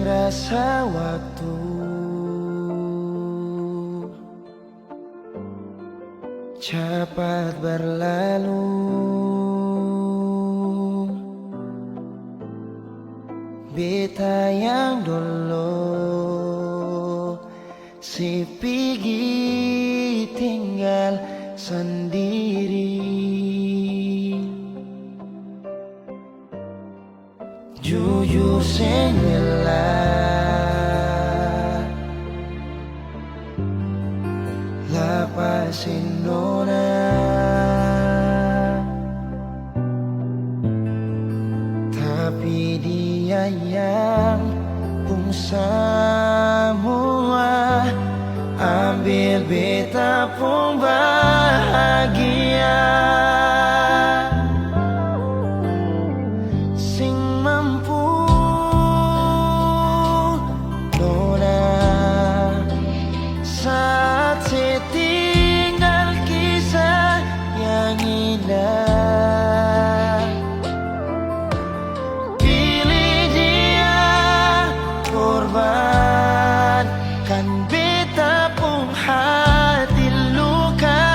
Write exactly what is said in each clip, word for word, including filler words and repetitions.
Rasa waktu capat berlalu, beta yang dolo se pigi tinggal sandiri. Jujur seng rela lapas'e nona, tapi dia yang pung samua, ambil beta pung bahagia. Seng mampu nona saat se tinggal kisah yang indah. Pilih dia korbankan beta pung hati luka.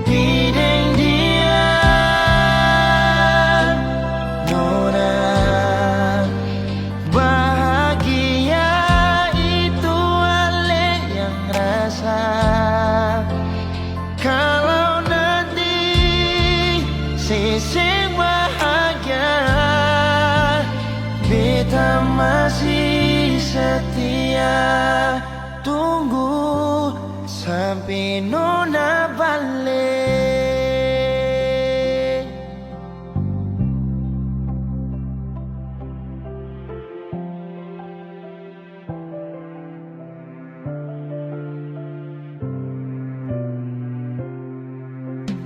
Pi deng dia, nona, bahagia itu ale yang rasa. Kalau nanti se seng bahagia, beta masih setia tunggu sampe nona bale.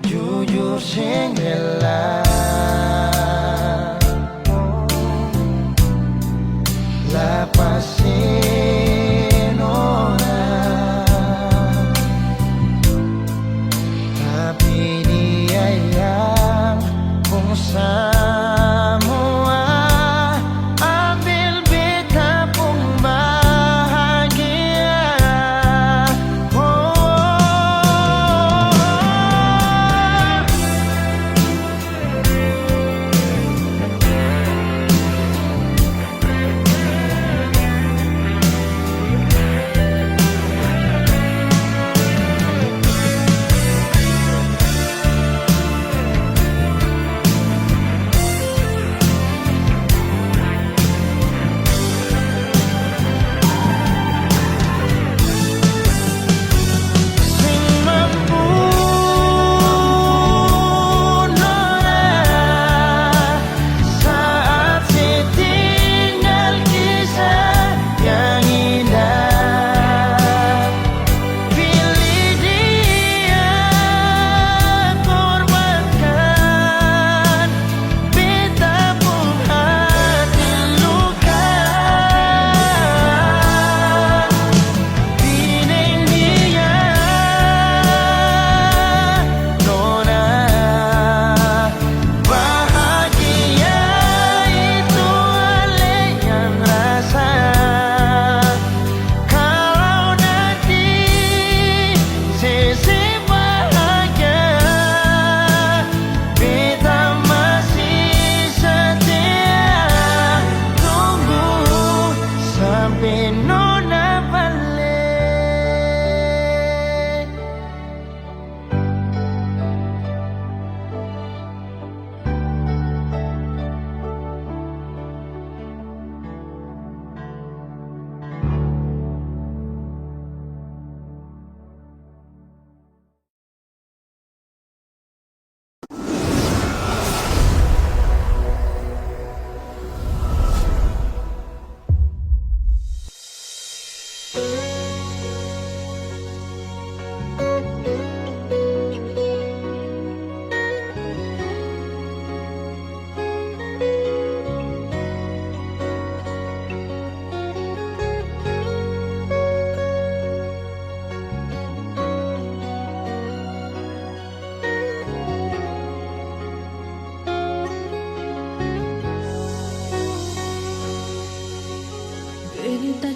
Jujur seng rela lapas'e nona, tapi dia yang pung samua, ambil beta pung bahagia. Oh,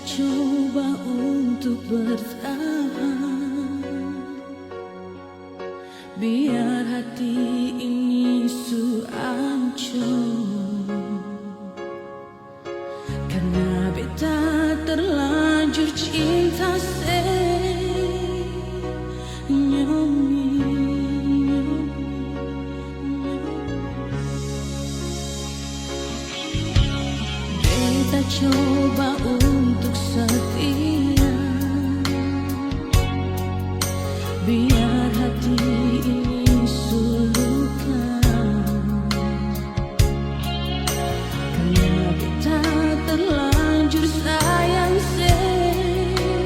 Coba untuk bertahan, biar hati ini su ancor. Karna beta terlanjur cinta, senyum. Beta coba untuk setia, biar hati ini su luka. Karna beta terlanjur sayang, senyum.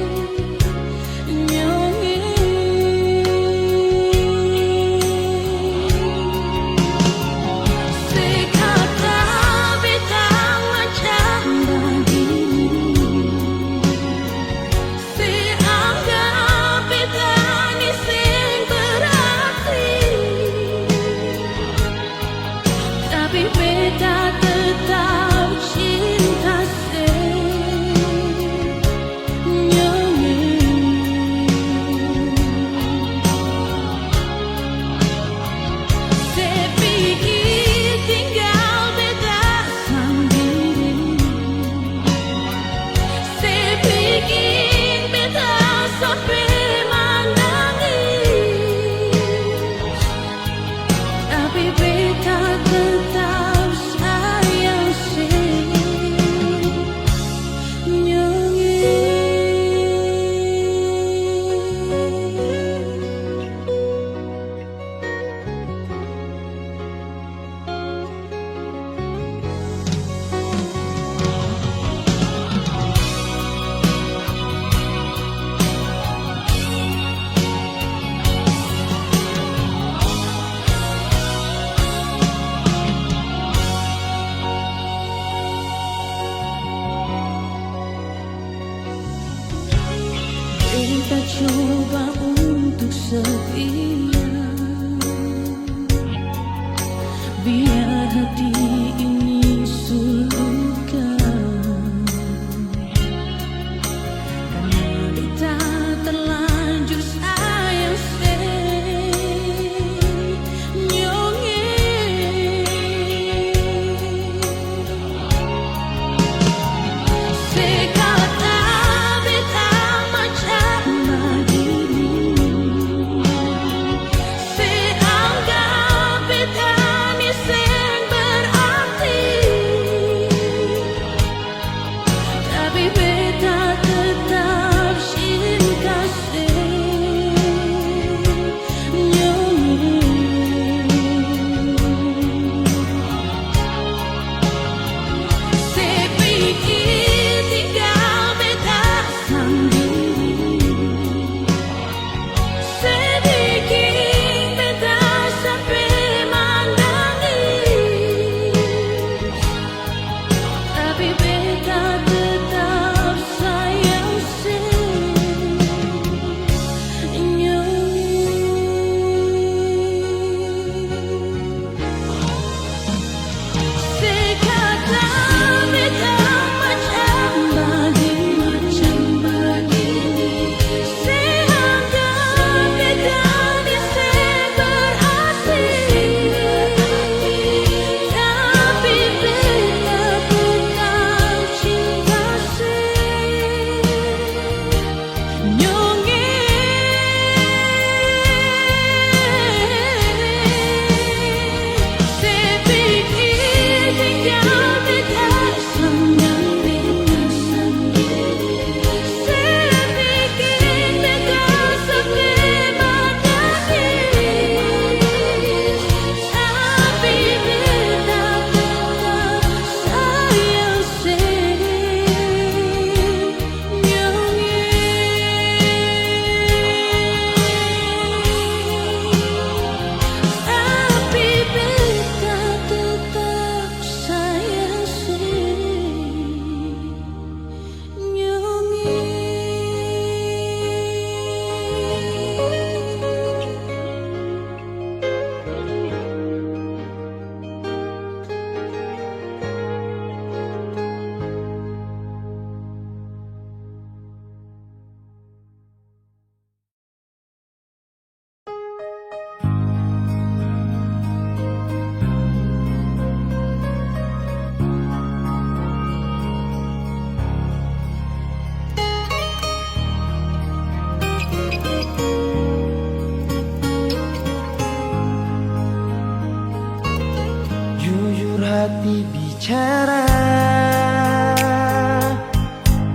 Hati bicara,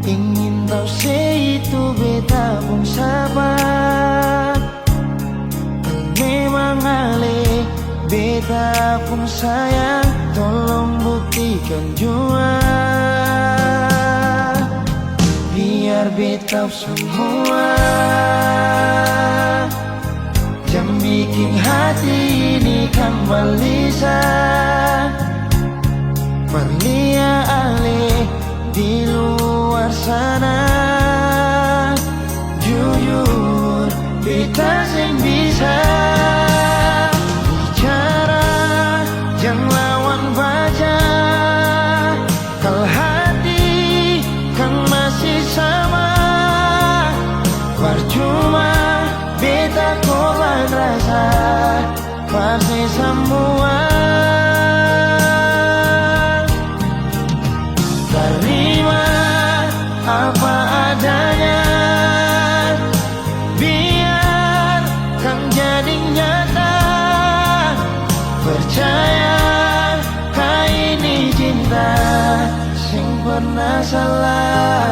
ingin tau se itu beta pung sapa. Memang ale beta pung sayang, tolong buktikan jua. Biar beta samua, jang biking hati ini kang balisa. Parlia ale di luar sana. Jujur, beta seng bisa bicara jang lawan baca. Kal hati kan masih sama, parcuma beta korban rasa, pasti samua. Tarima apa adanya, biar kan jadi nyata. Percaya ka ini cinta seng pernah salah.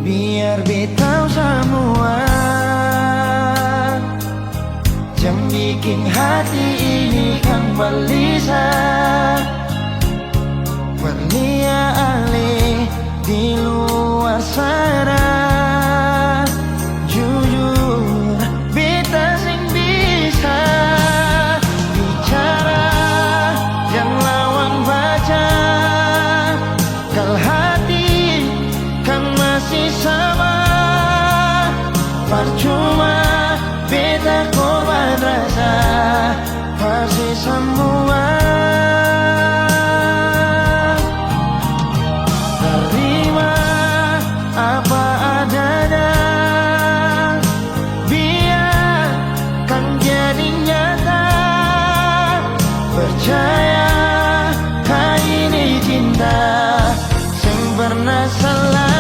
Biar beta tau samua, jang biking hati ini kang balisa. Parlia ale di luar sana. Jujur, beta seng bisa bicara jang lawan baca. Kal hati kan masih sama, parcuma beta korban rasa, pasti samua. Tarima apa adanya, biar kan jadi nyata. Percaya ka ini cinta seng pernah salah.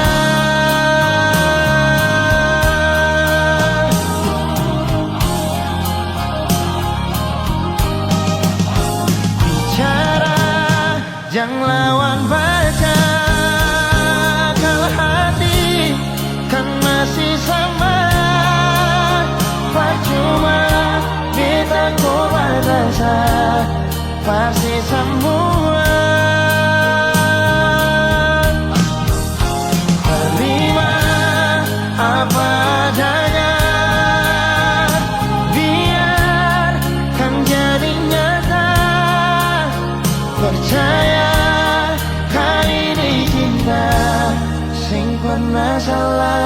Bicara jang lawan baca, kal hati kan masih sama. Parcuma beta korban rasa, pasti samua. Tarima apa adanya, biar kan jadi nyata. Percaya ka ini cinta seng pernah salah.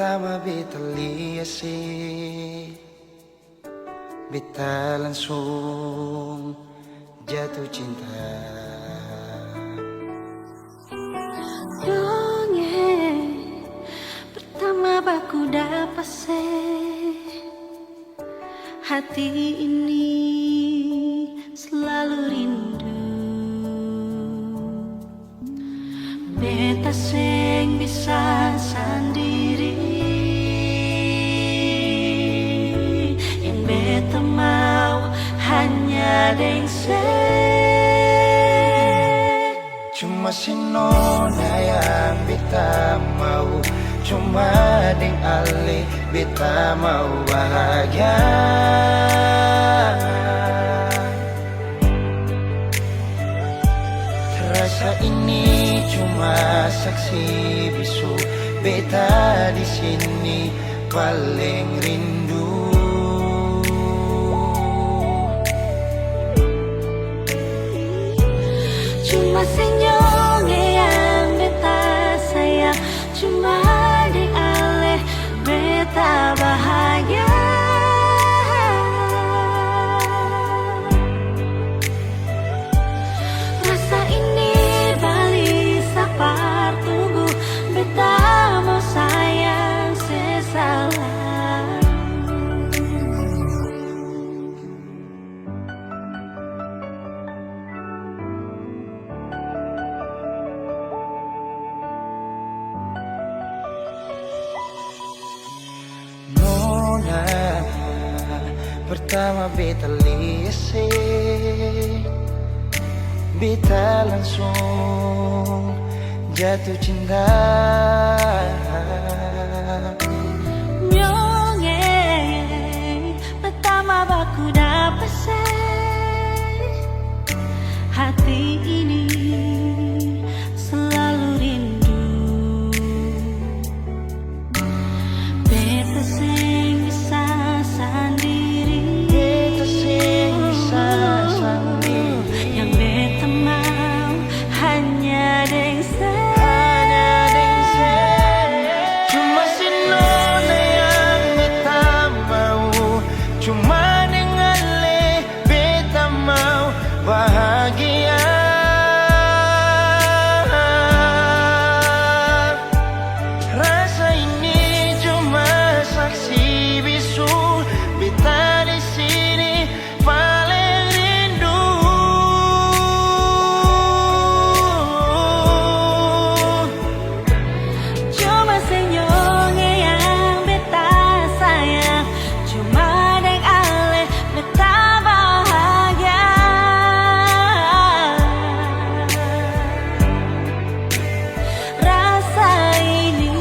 Pertama beta lia se, beta langsung jatuh cinta. Dong e, pertama baku dapa se, hati ini selalu rindu. Beta seng bisa sandiri, yang beta mau hanya deng se. Cuma si nona yang beta mau, cuma deng ale beta mau bahagia. Rasa ini cuma saksi bisu, beta di sini paling rindu. Cuma senyum yang beta sayang, cuma deng ale beta bahagia. Rasa ini balisa par tunggu, beta mau sayang sesala. Nona, pertama beta lia se, beta langsung jatuh cinta. Nyong e, pertama baku dapa se, hati ini selalu rindu. Beta seng bisa sandiri. Beta seng bisa sandiri. Yang beta mau hanya deng se. Hanya deng se. Cuma si nona yang beta mau. Cuma deng ale beta mau bahagia. Rasa ini cuma saksi bisu, beta di sini paling rindu. Cuma senyum yang beta sayang, cuma deng ale beta bahagia. Rasa ini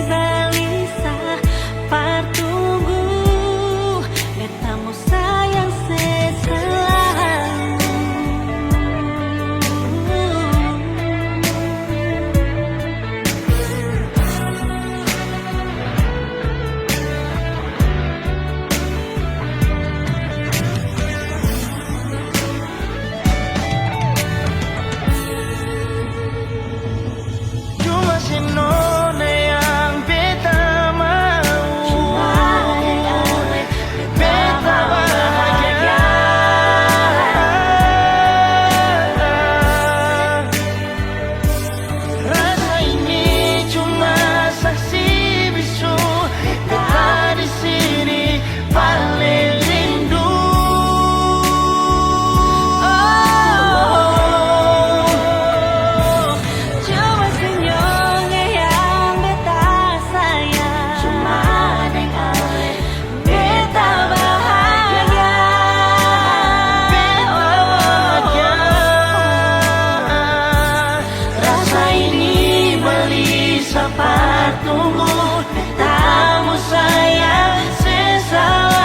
balisa par tunggu, beta mo sayang seselalu. Cuma si nona yang beta mau. Beta bahagia. Rasa ini cuma saksi bisu, beta di sini paling rindu. Oh, cuma senyum yang beta sayang. Cuma deng ale beta bahagia. Beta bahagia. Rasa ini balisa par tunggu, beta mo sayang seselalu.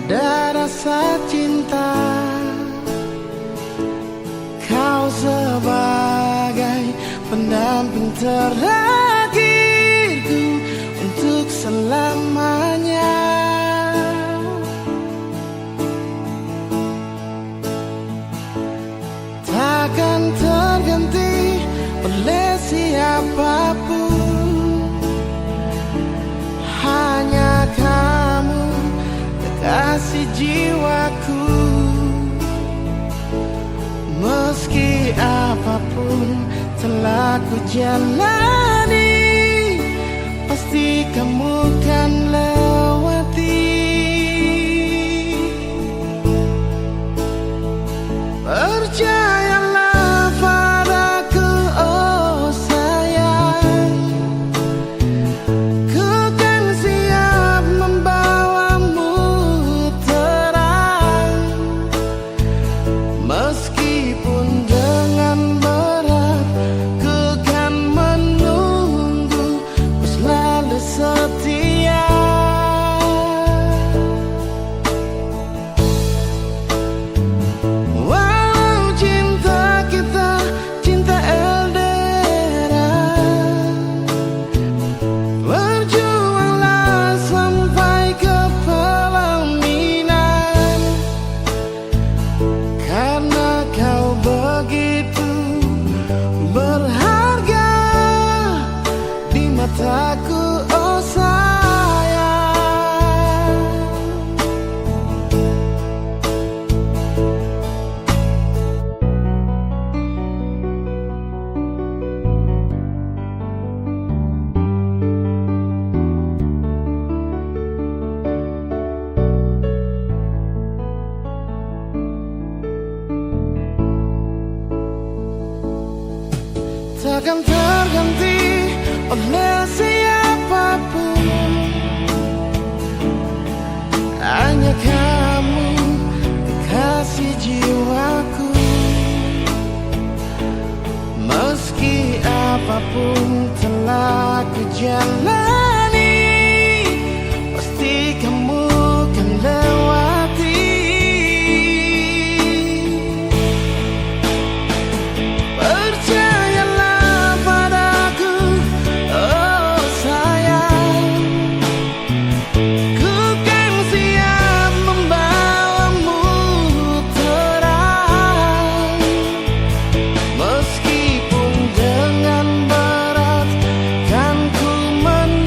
Ada rasa cinta, kau sebagai pendamping terakhirku untuk selamanya. Takkan terganti oleh siapapun. Hanya kamu, kekasih jiwaku. Meski apapun telah ku jalani, pasti kamu kan lewati. Percayalah padaku, oh sayang, ku kan siap membawamu terang. Meskipun dengan berat, ku kan menunggu, ku selalu setia. Walau cinta kita cinta L D R, berjuanglah sampai ke pelaminan. Karena kau begitu berharga di mataku, oh sayang. Takkan terganti oleh siapapun. Hanya kamu, kekasih jiwaku. Meski apapun telah ku jalani, pasti kamu kan lewati. Percayalah padaku, oh sayang. Ku kan siap membawamu terang, meskipun dengan berat kan ku menunggu.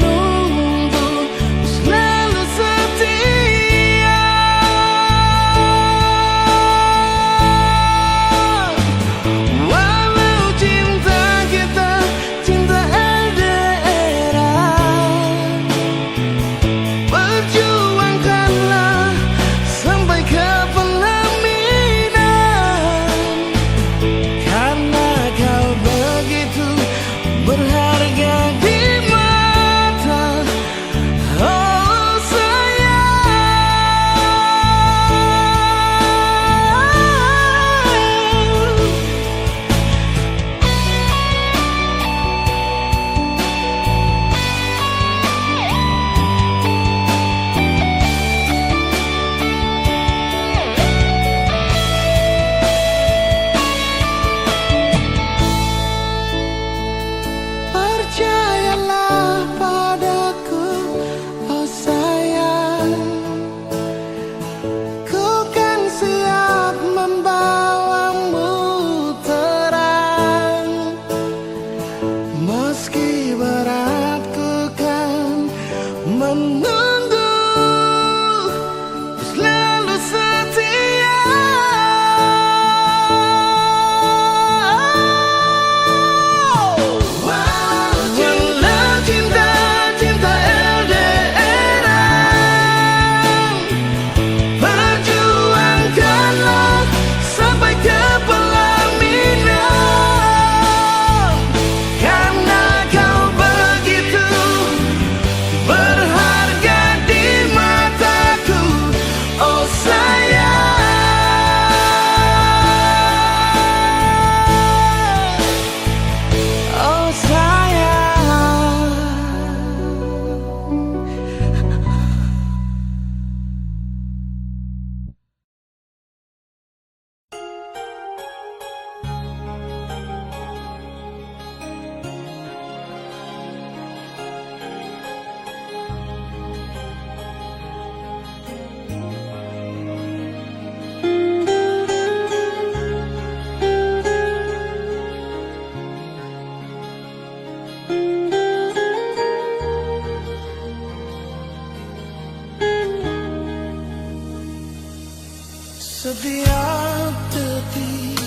Setiap detik,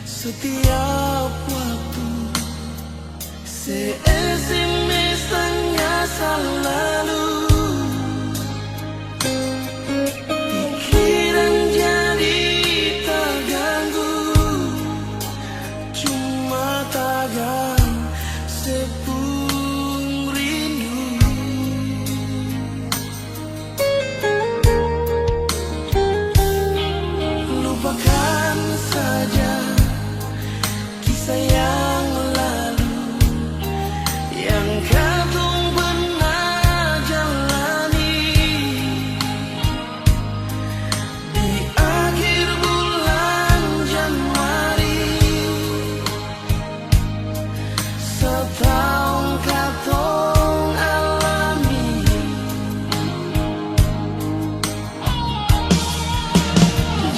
setiap waktu, se S M S tanya salalu. Pikiran jadi taganggu, cuma tagang se pung rindu. Lupakan saja kisah yang lalu, yang katong pernah jalani. Di akhir bulan Januari, sataong katong alami.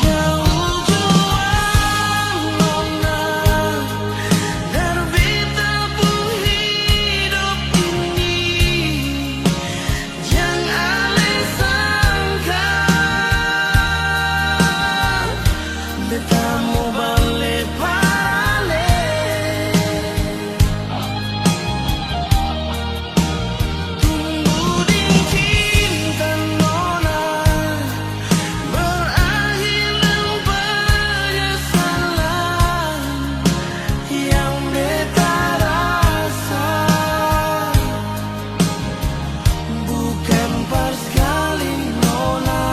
Jauh jua nona dari beta pung hidop ini, jang ale sangka beta mo bale parale. Tumbuh deng cinta nona berakhir deng penyesalan yang beta rasa. Bukan pas skali nona.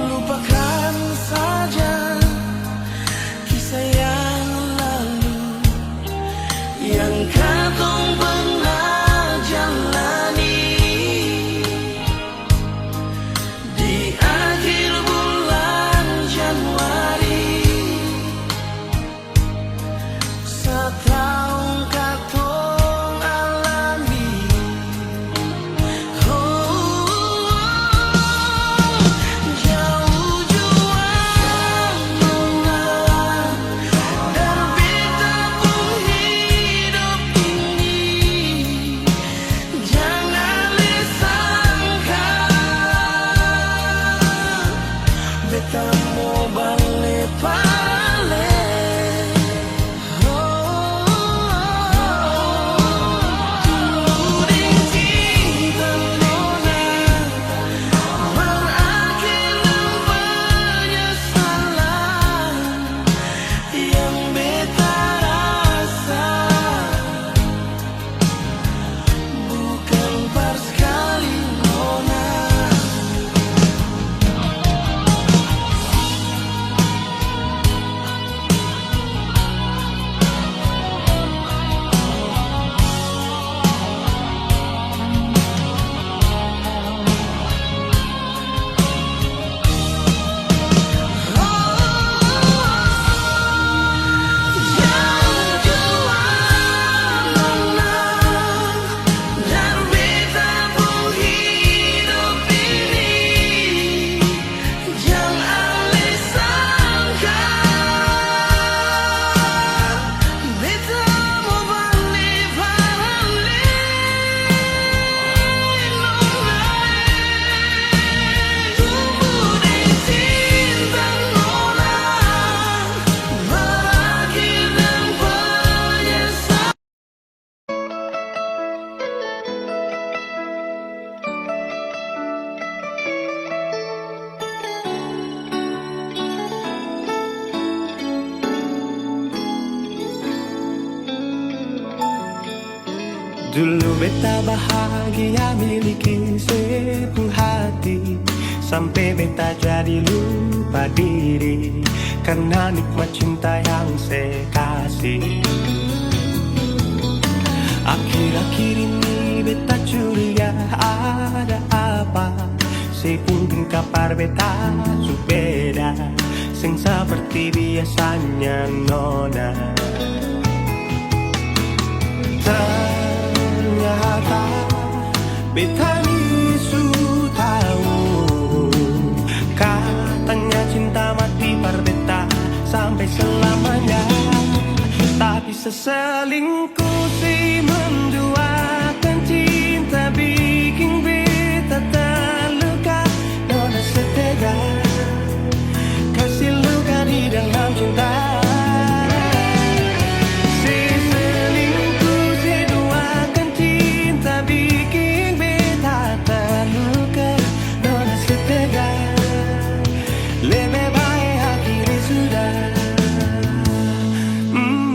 Lupakan saja kisah yang lalu, yang katong pernah jalani. Di akhir bulan Januari, sataong katong alami. Oh, jauh jua nona dari beta pung hidop ini. Jang ale sangka beta mo bale parale. Oh, tumbuh deng cinta nona berakhir deng penyesalan yang beta rasa. Bukan par skali nona. Dulu beta bahagia miliki se pung hati, sampe beta jadi lupa diri karna nikmat cinta yang se kasi. Akhir-akhir ini beta curiga ada apa. biasanya nona. Ternyata beta ni su tau, katanya cinta mati par beta sampe selamanya. Tapi seselingkuh si menduakan cinta biking beta terluka. Nona setega kasi luka di dalam cinta. Si selingkuh, si duakan cinta biking beta terluka. Nona setega, lebe bae akhiri sudah. Mm.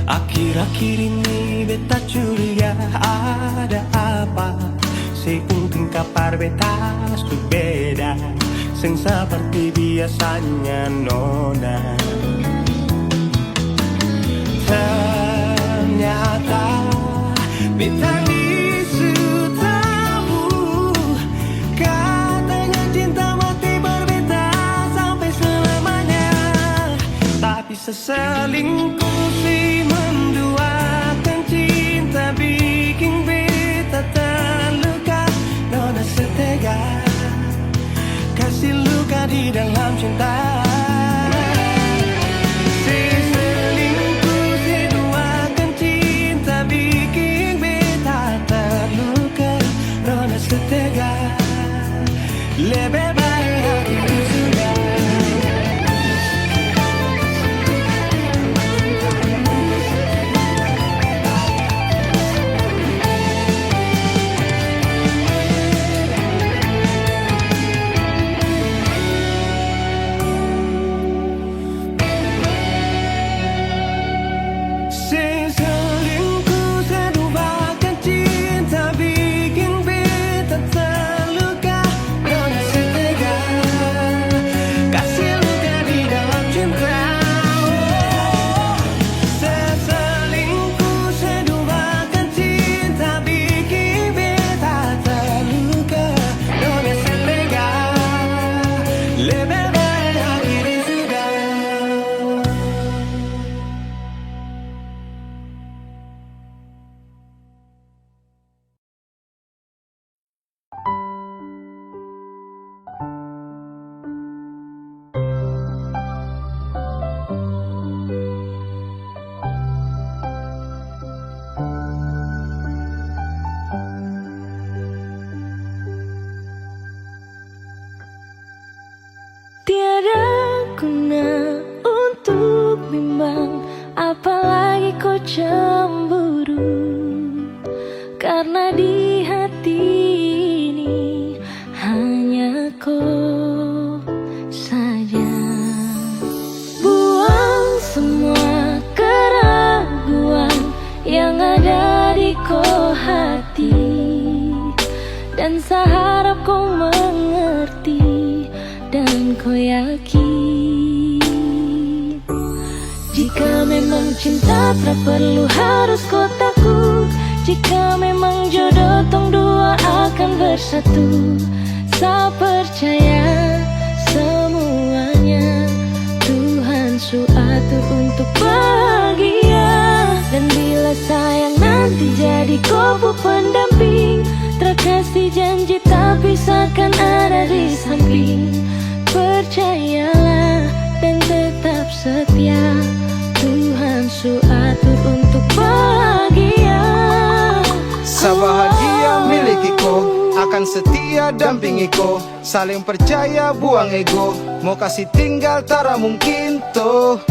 Akhir-akhir ini beta curiga ada apa. Se pung tingkah par beta su beda, seng seperti biasanya nona. Ternyata beta ni su tabu, katanya cinta mati par beta sampe selamanya. Tapi seselingkuh si menduakan cinta biking beta terluka. Nona setega kasi luka di dalam cinta. Si selingkuh si duakan cinta biking beta terluka. Nona setega, lebe bae akhiri sudah. Seng selingkuh, seng duakan cinta biking beta terluka. Nona setega kasi luka di dalam cinta. Seng selingkuh, seng duakan cinta biking beta terluka. Nona setega, lebe bae akhiri sudah. Tiada guna untuk bimbang, apalagi ko cemburu, karna di hati ini hanya ko saja. Buang semua keraguan yang ada di ko hati, dan sa harap ko mengerti dan ko yakin. Jika memang cinta tak perlu harus ko takut, jika memang jodoh tong dua akan bersatu, sa percaya semuanya Tuhan su atur untuk bahagia. Dan bila sayang nanti jadi ko pu pendamping, tra kasi janji tapi sa akan ada di samping. Percayalah dan tetap setia, Tuhan su atur untuk bahagia. Sa bahagia miliki ko, akan setia dampingi ko, saling percaya buang ego, mo kasi tinggal tara mungkin to,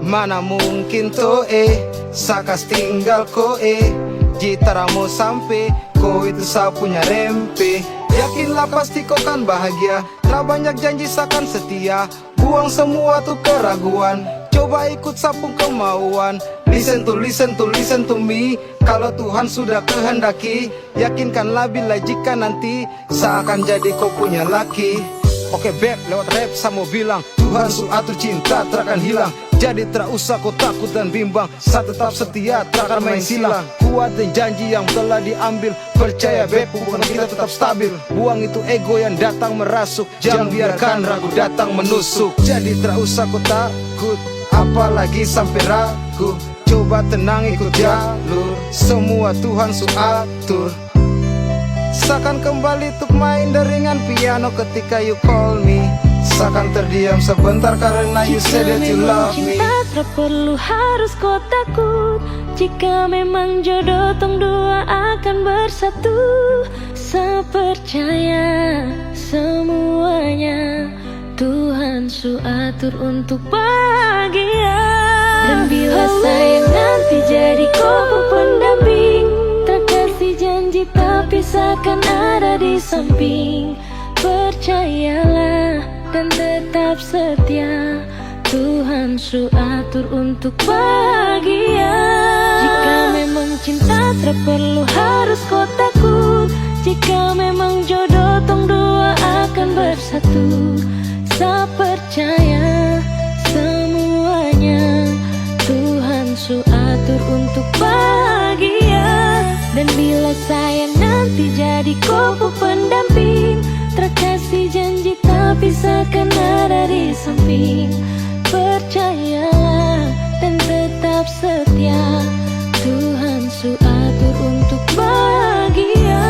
mana mungkin to eh, sa kas tinggal ko eh, ji tara mo sampe ko itu sa punya rempe. Yakinlah pasti ko kan bahagia, tra banyak janji sa kan setia, buang semua tu keraguan, Coba ikut sa pung kemauan. Listen to, listen to, listen to me. Kalo Tuhan sudah kehendaki, yakinkanlah bila jika nanti sa akan jadi ko punya laki. Oke, beb, lewat rap sa mo bilang, Tuhan su atur, cinta tarakan hilang. Jadi tra usah ko takut dan bimbang, sa tetap setia, tarakan maeng silang. Kuat deng janji yang telah diambil. Percaya beb, hubungan kita tetap stabil. Buang itu ego yang datang merasuk. Jang biarkan ragu datang menusuk. Jadi tra usah ko takut, apalagi sampe ragu. Coba tenang, ikut jalur, semua Tuhan su atur. Sa akan kembali tuk main deringan piano ketika you call me. Sa akan terdiam sebentar karena you say that you love me. Jika memang cinta, tak perlu harus ko takut. Jika memang jodoh tong dua akan bersatu, sa percaya semuanya Tuhan su atur untuk bahagia. Dan bila sayang nanti jadi ko pu pendamping, terkasih janji tapi sa akan ada di samping. Percayalah dan tetap setia, Tuhan su atur untuk bahagia. Jika memang cinta tak perlu harus ko takut, jika memang jodoh tong dua akan bersatu, sa percaya semuanya Tuhan su atur untuk bahagia. Dan bila sayang nanti jadi ko pu pendamping, terkasih janji tapi sa akan ada di samping. Percayalah dan tetap setia, Tuhan su atur untuk bahagia.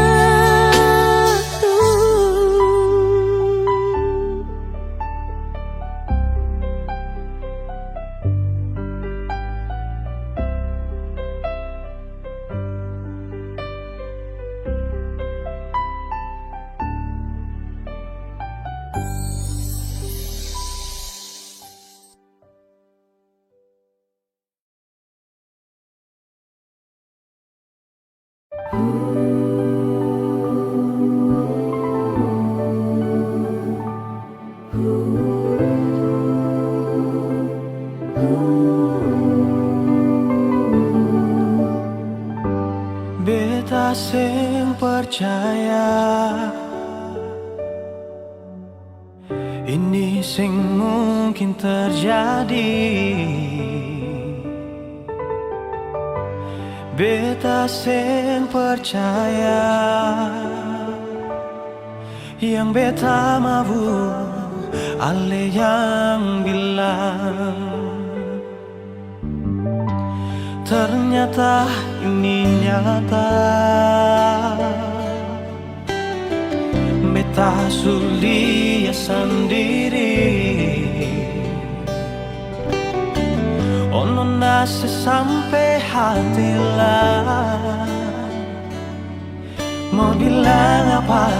Beta seng percaya ini seng mungkin terjadi. Beta seng percaya yang beta mau, ale yang bilang. Ternyata ini nyata, beta su lia sandiri. Oh nona, se sampe hati lah. Mo bilang apa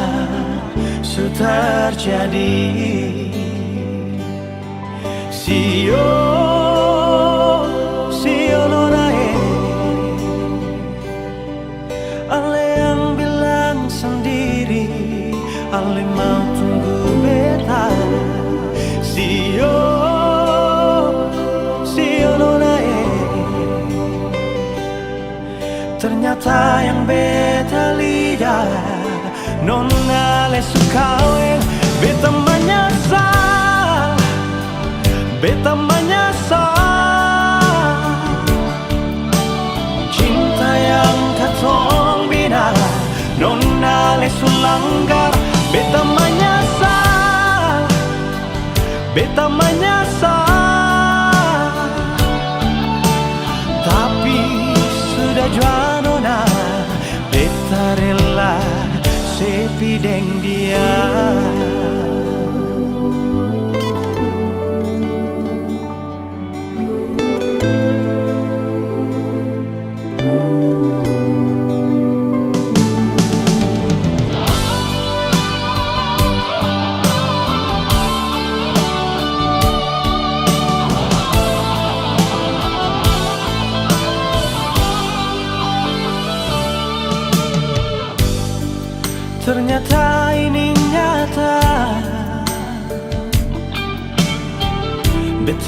su terjadi? Sio, sio nona e. Ale yang bilang sandiri, ale mau tunggu beta. Sio, sio nona e. Ternyata yang beta lia, nona le su kaweng. Beta manyasal, beta manyasal. Cinta yang katong bina, nona le su langgar. Beta manyasal. Beta manyasal, tapi sudah jua nona, beta rela sepi deng dia.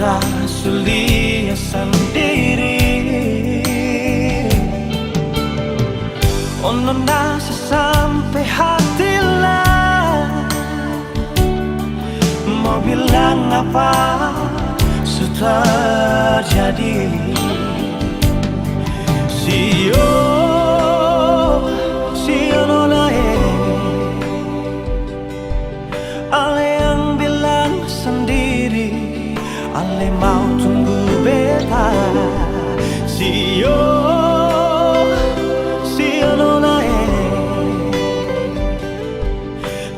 Su lia sandiri, oh nona, sa sampe hati la mo bilang apa su terjadi. Sio, sio nona e. Ale yang bilang sandiri, ale mau tunggu beta. Sio, sio nona e.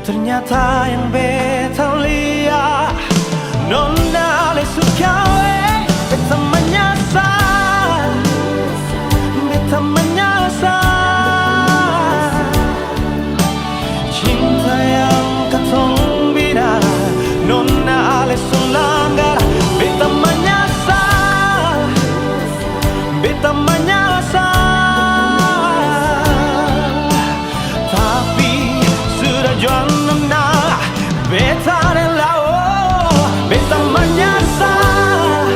Ternyata yang beta lia, nona ale su kaweng, beta manyasal, beta manyasal. Cinta yang katong bina, nona ale su langgar, beta manyasal, beta manyasal. Tapi sudah jua nona, beta rela, oh, beta manyasal.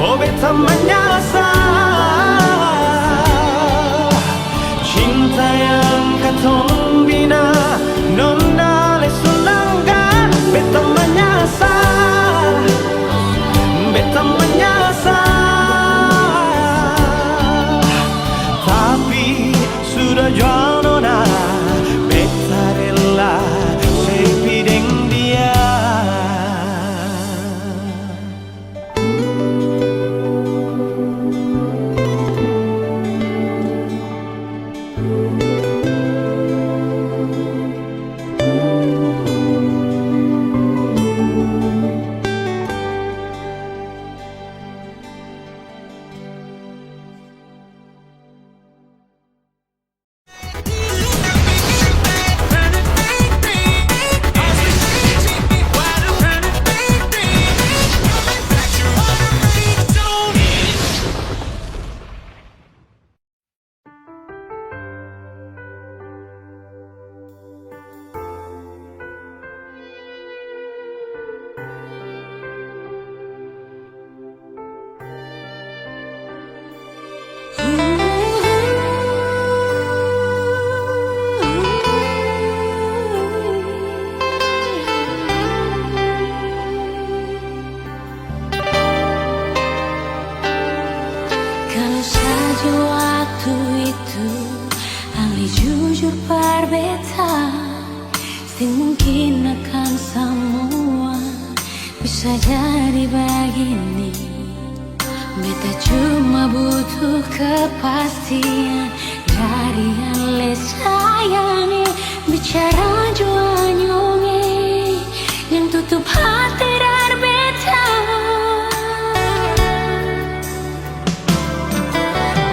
Oh, beta manyasal. Cinta yang katong bina, nona ale su langgar. Beta manyasal, beta manyasal. Tapi sudah jua nona, beta rela se pi deng dia. Kalo saja waktu itu ale jujur par beta, seng mungkin akang samua bisa jadi bagini. Beta cuma butuh kepastian dari ale sayang e. Bicara jua nyong e, jang tutup hati dari beta.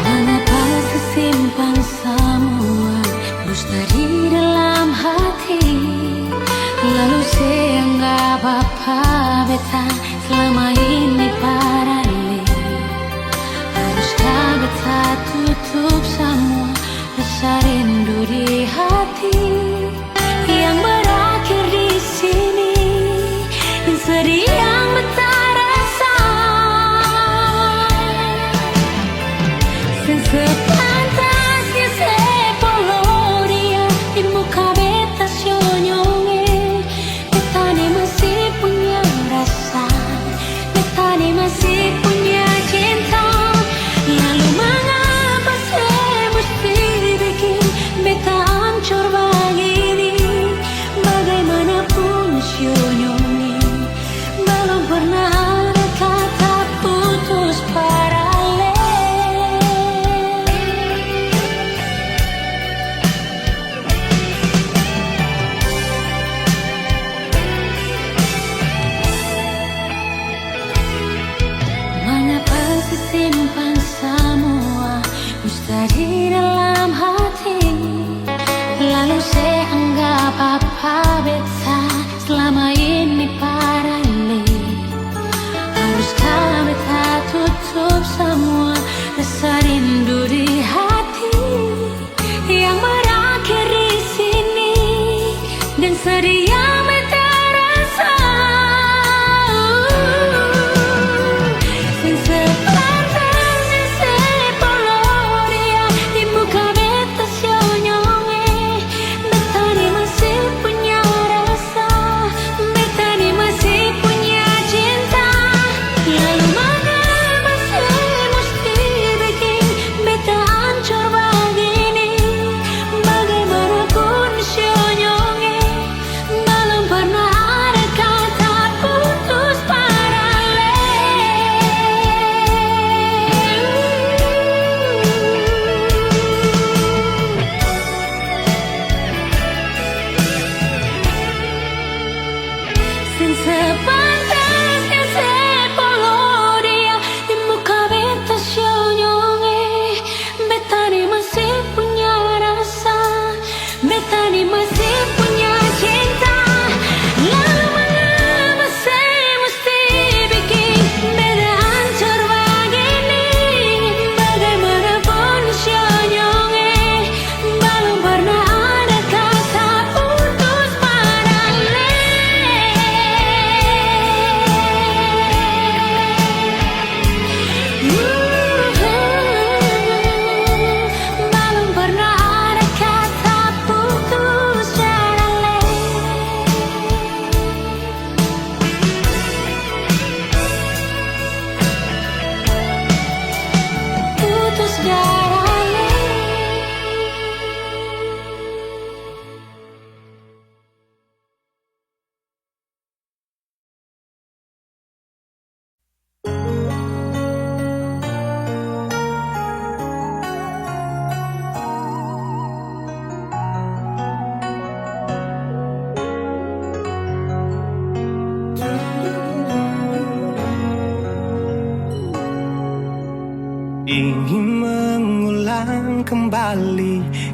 Mangapa se simpan samua dusta di dalam hati, lalu se anggap apa beta selama ini par ale? Haruskah beta tutup samua rasa rindu di hati yang berakhir di sini, deng sedih yang beta rasa? Seng sepantasnya se polo dia di muka beta, sio nyong e. Beta ni masih punya rasa, beta ni masih punya cinta. Lalu mangapa se musti biking beta ancor bagini? Bagaimanapun, sio nyong e, balong pernah ada kata putus par ale. Mangapa se simpan samua dusta di dalam hati, lalu se anggap apa beta selama ini par ale? Haruskah beta tutup samua rasa rindu di hati yang berakhir di sini, deng sedih yang beta rasa?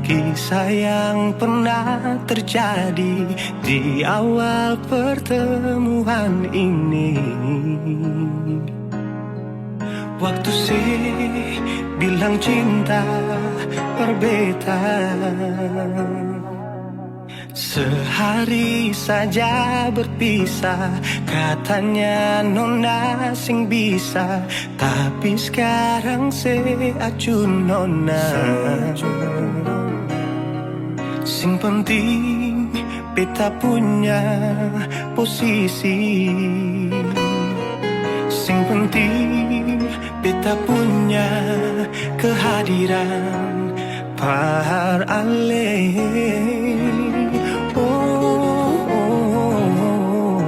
Kisah yang pernah terjadi di awal pertemuan ini. Waktu se bilang cinta par beta. Sehari saja berpisah, katanya nona seng bisa, tapi skarang se acuh nona. Seng penting beta punya posisi, seng penting beta punya kehadiran. Par ale. Oh, oh, oh, oh.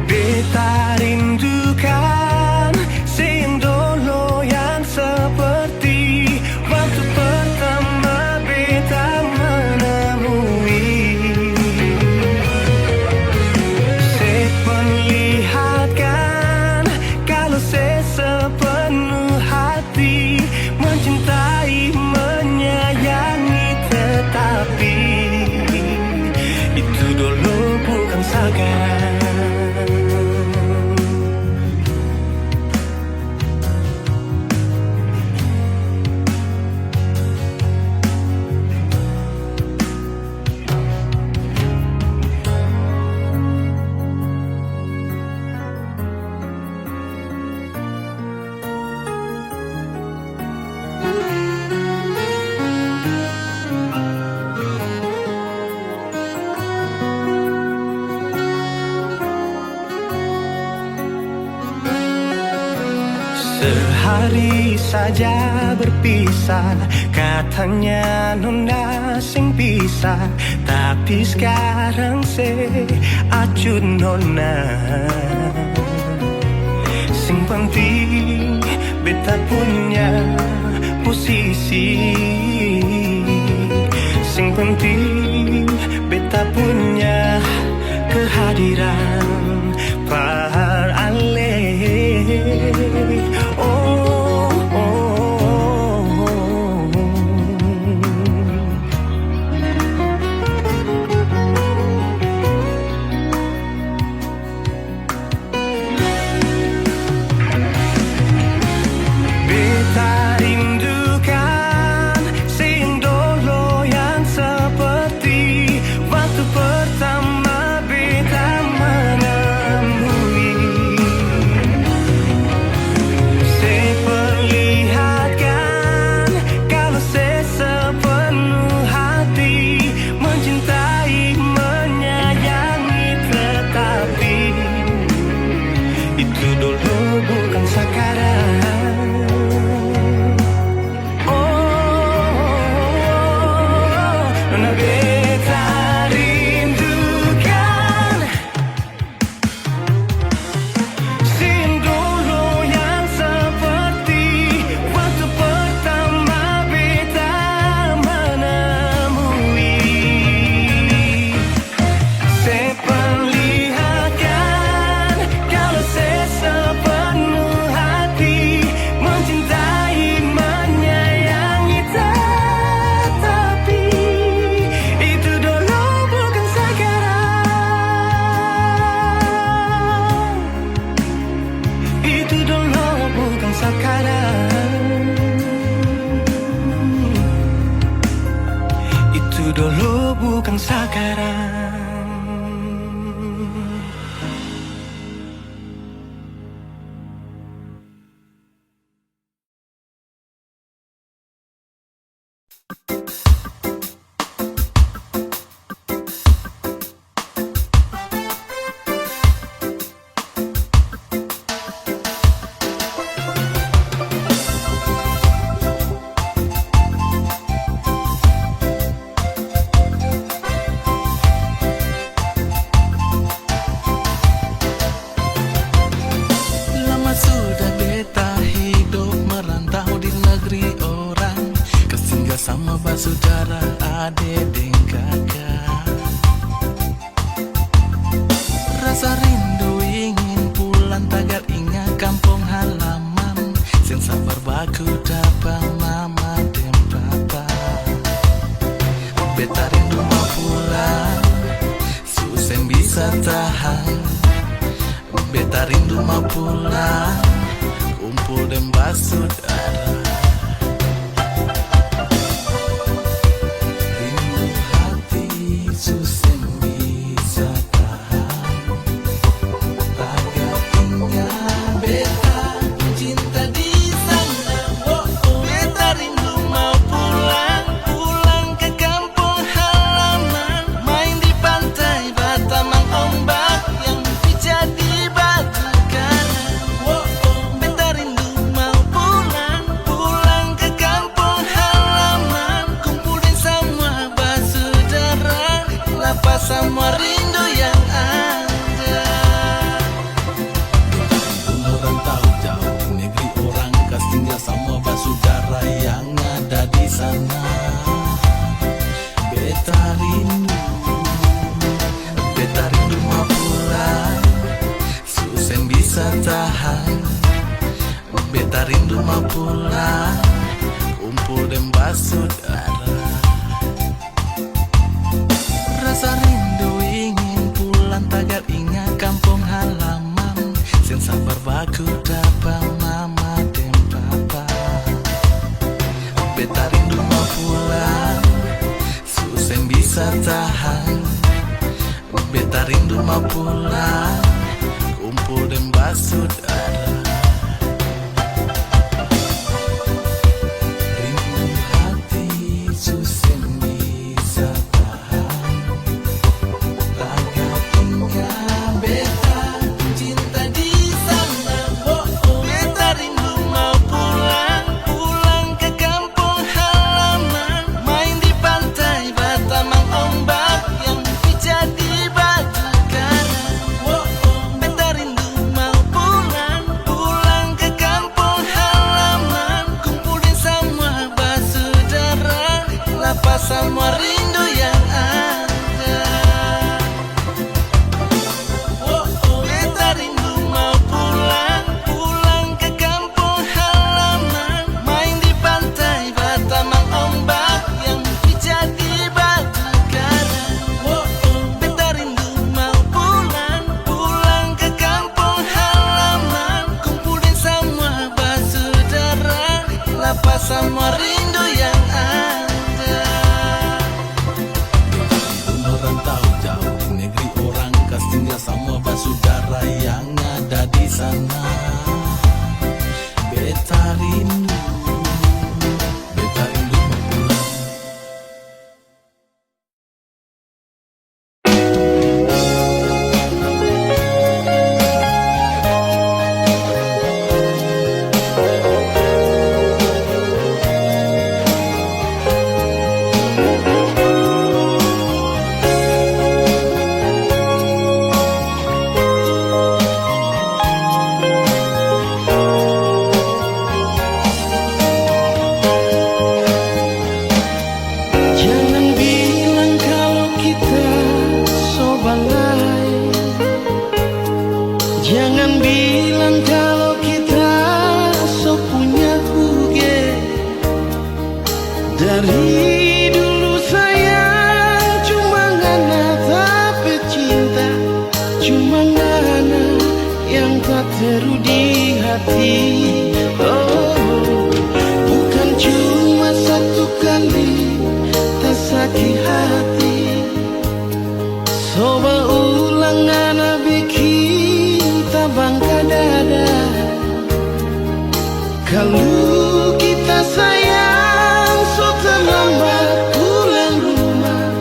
Beta rindukan seng dolo yang seperti waktu pertama beta menemui. Se perlihatkan kalo se sepenuh hati mencintai, menyayangi, tetapi itu dulu bukan sakarang. Sehari saja berpisah, katanya nona seng bisa, tapi skarang se acuh nona. Seng penting beta punya posisi, seng penting beta punya kehadiran. Par ale. Oh, oh, oh, oh. Beta rindukan seng dolo yang seperti waktu pertama beta menemui. Se perlihatkan kalo se sepenuh hati mencintai, menyayangi, tetapi itu dulu bukan sakarang. Oh, nona beta rindukan. Seng dolo yang seperti waktu pertama beta menemui. Se perlihatkan kalo se sepenuh hati mencintai, menyayangi, tetapi itu dulu bukan sakarang. Itu dulu bukan sakarang. Itu dulu bukan sakarang. Lama sudah beta hidop merantau di negeri orang, ka singga sama basudara, ade deng kaka. kampong halaman, seng sabar baku dapa mama deng papa. Beta rindu mo pulang, su seng bisa tahang. Beta rindu mo pulang, kumpul deng basudara. Rindu hati su seng bisa tahang. Tagal inga beta cinta di sana. Oh, oh. Beta rindu mau pulang, pulang ke kampung halaman. Main di pantai, batamang ombak yang jadi batu karang. Oh, oh. Beta rindu mau pulang, pulang ke kampung halaman. Kumpul deng samua basudara, lapas samua rindu yang ada. Orang tau jauh negeri orang, kas tinggal samua basudara yang ada di sana. Beta rindu, beta rindu mau pulang, su seng bisa tahang. Beta rindu mau pulang, kumpul deng basudara. Rasa rindu ingin pulang, tagal inga kampung halaman. Seng sabar baku dapa mama deng papa. Beta rindu mo pulang, su seng bisa tahang. Beta rindu mo pulang, kumpul deng basudara. Rindu hati su seng bisa tahang. Tagal inga beta cinta di sana. Oh, oh. Beta rindu mau pulang, pulang ke kampung halaman. Main di pantai, batamang ombak yang jadi batu karang. Oh, oh. Beta rindu mau pulang, pulang ke kampung halaman. Kumpul deng samua basudara, lapas samua rindu yang ada. Oh, oh. Beta rindu mau pulang, pulang ke kampung halaman. Main di pantai, batamang ombak yang jadi batu karang. Oh, oh. Beta rindu mau pulang, pulang ke kampung halaman. Kumpul deng samua basudara, lapas samua rindu yang ada. Orang tau jauh negeri orang, kas tinggal samua basudara yang ada di sana. Beta rindu, beta rindu mo pulang. Jangan bilang kalau kita so balae. Jangan bilang kalau kita so punya huge. Dari dulu sayang cuma ngana ta pe cinta, cuma ngana yang ta teru di hati. Oh, bukan cuma satu kali ta saki hati. So baulang ngana biking tabangka dada. Kalu kita sayang so terlambat pulang rumah,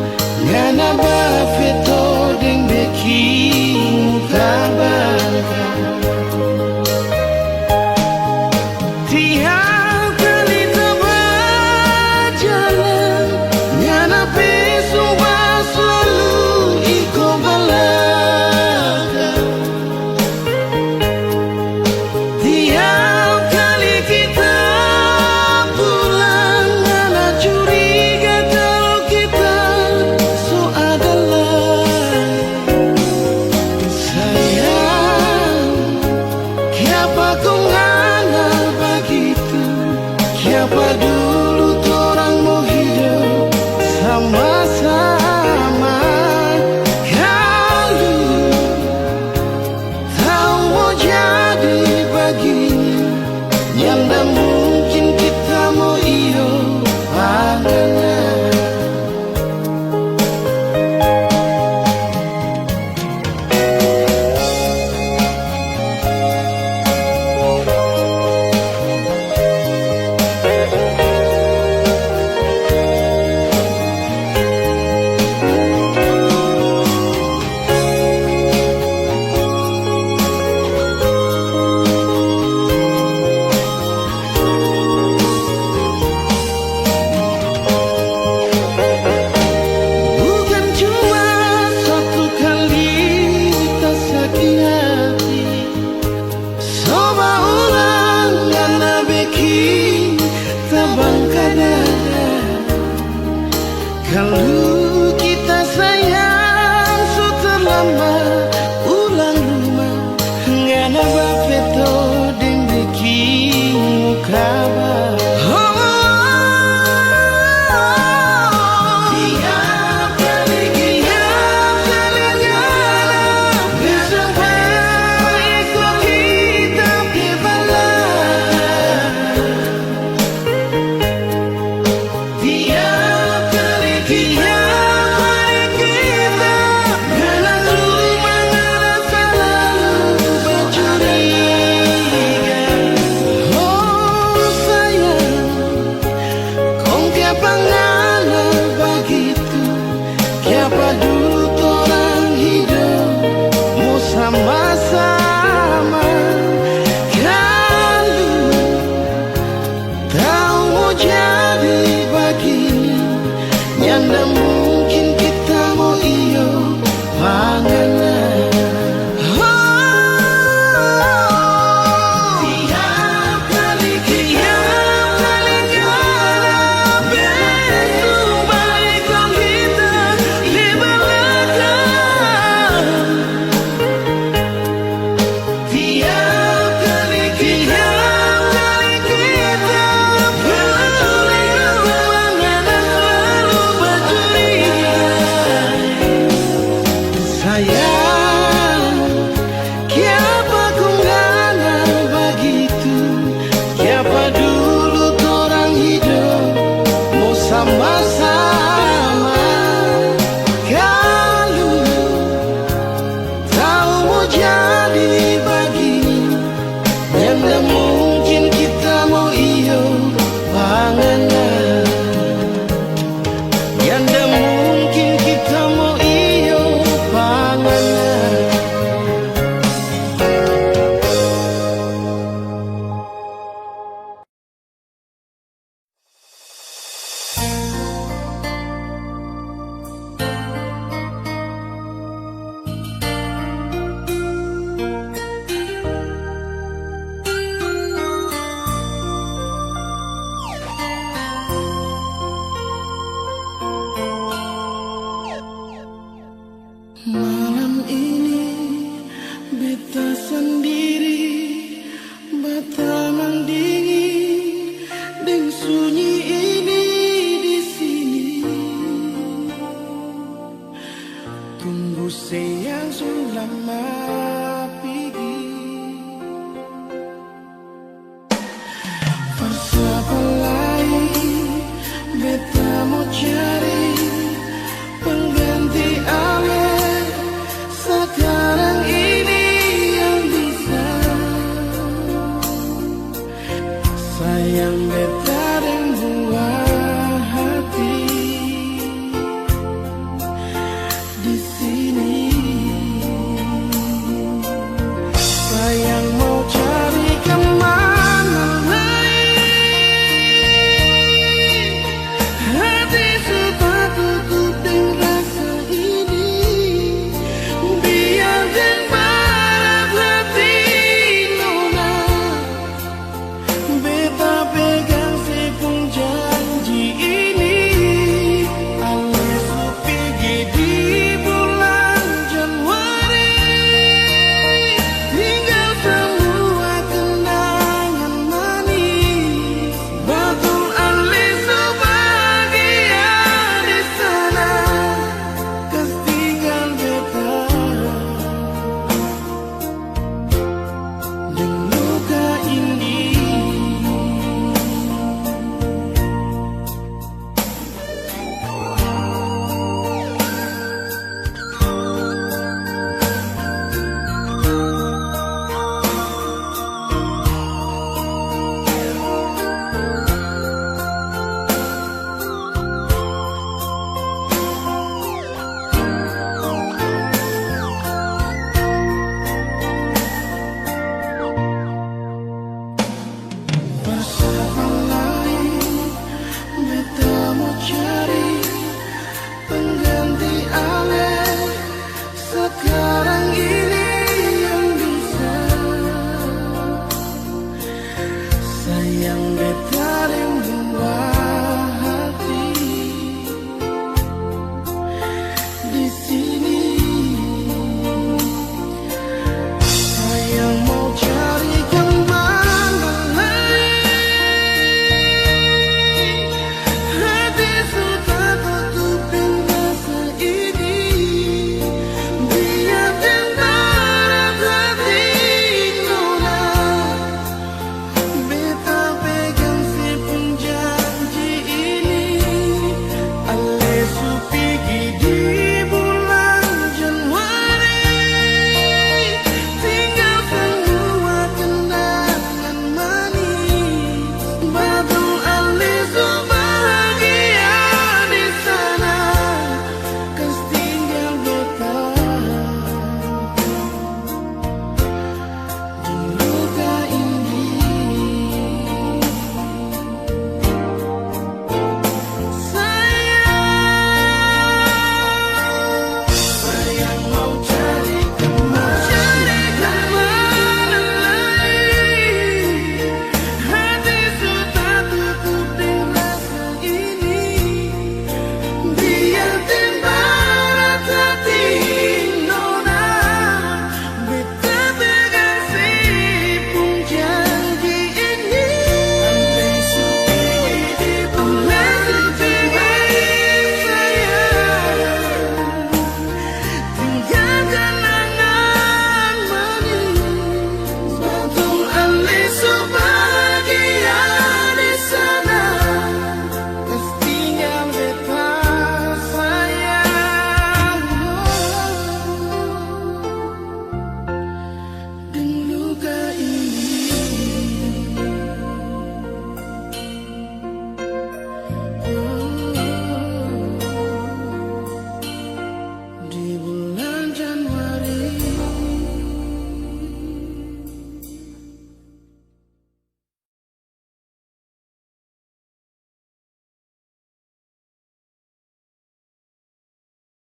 ngana bafeto deng biking tabangka. Tiap kali ta bajalan, ngana pe sumpah slalu iko balakang. Tiap kali kita Pakongana bagitu, kiapa dulu torang mo hidop sama-sama. Kalu tau mo jadi bagini, nyanda mungkin kita mo iyo pakongana. Bukan cuma satu kali ta saki hati, so baulang ngana beking tabangka dada. Kalu kita sayang so terlambat, ulang rumah ngana bapet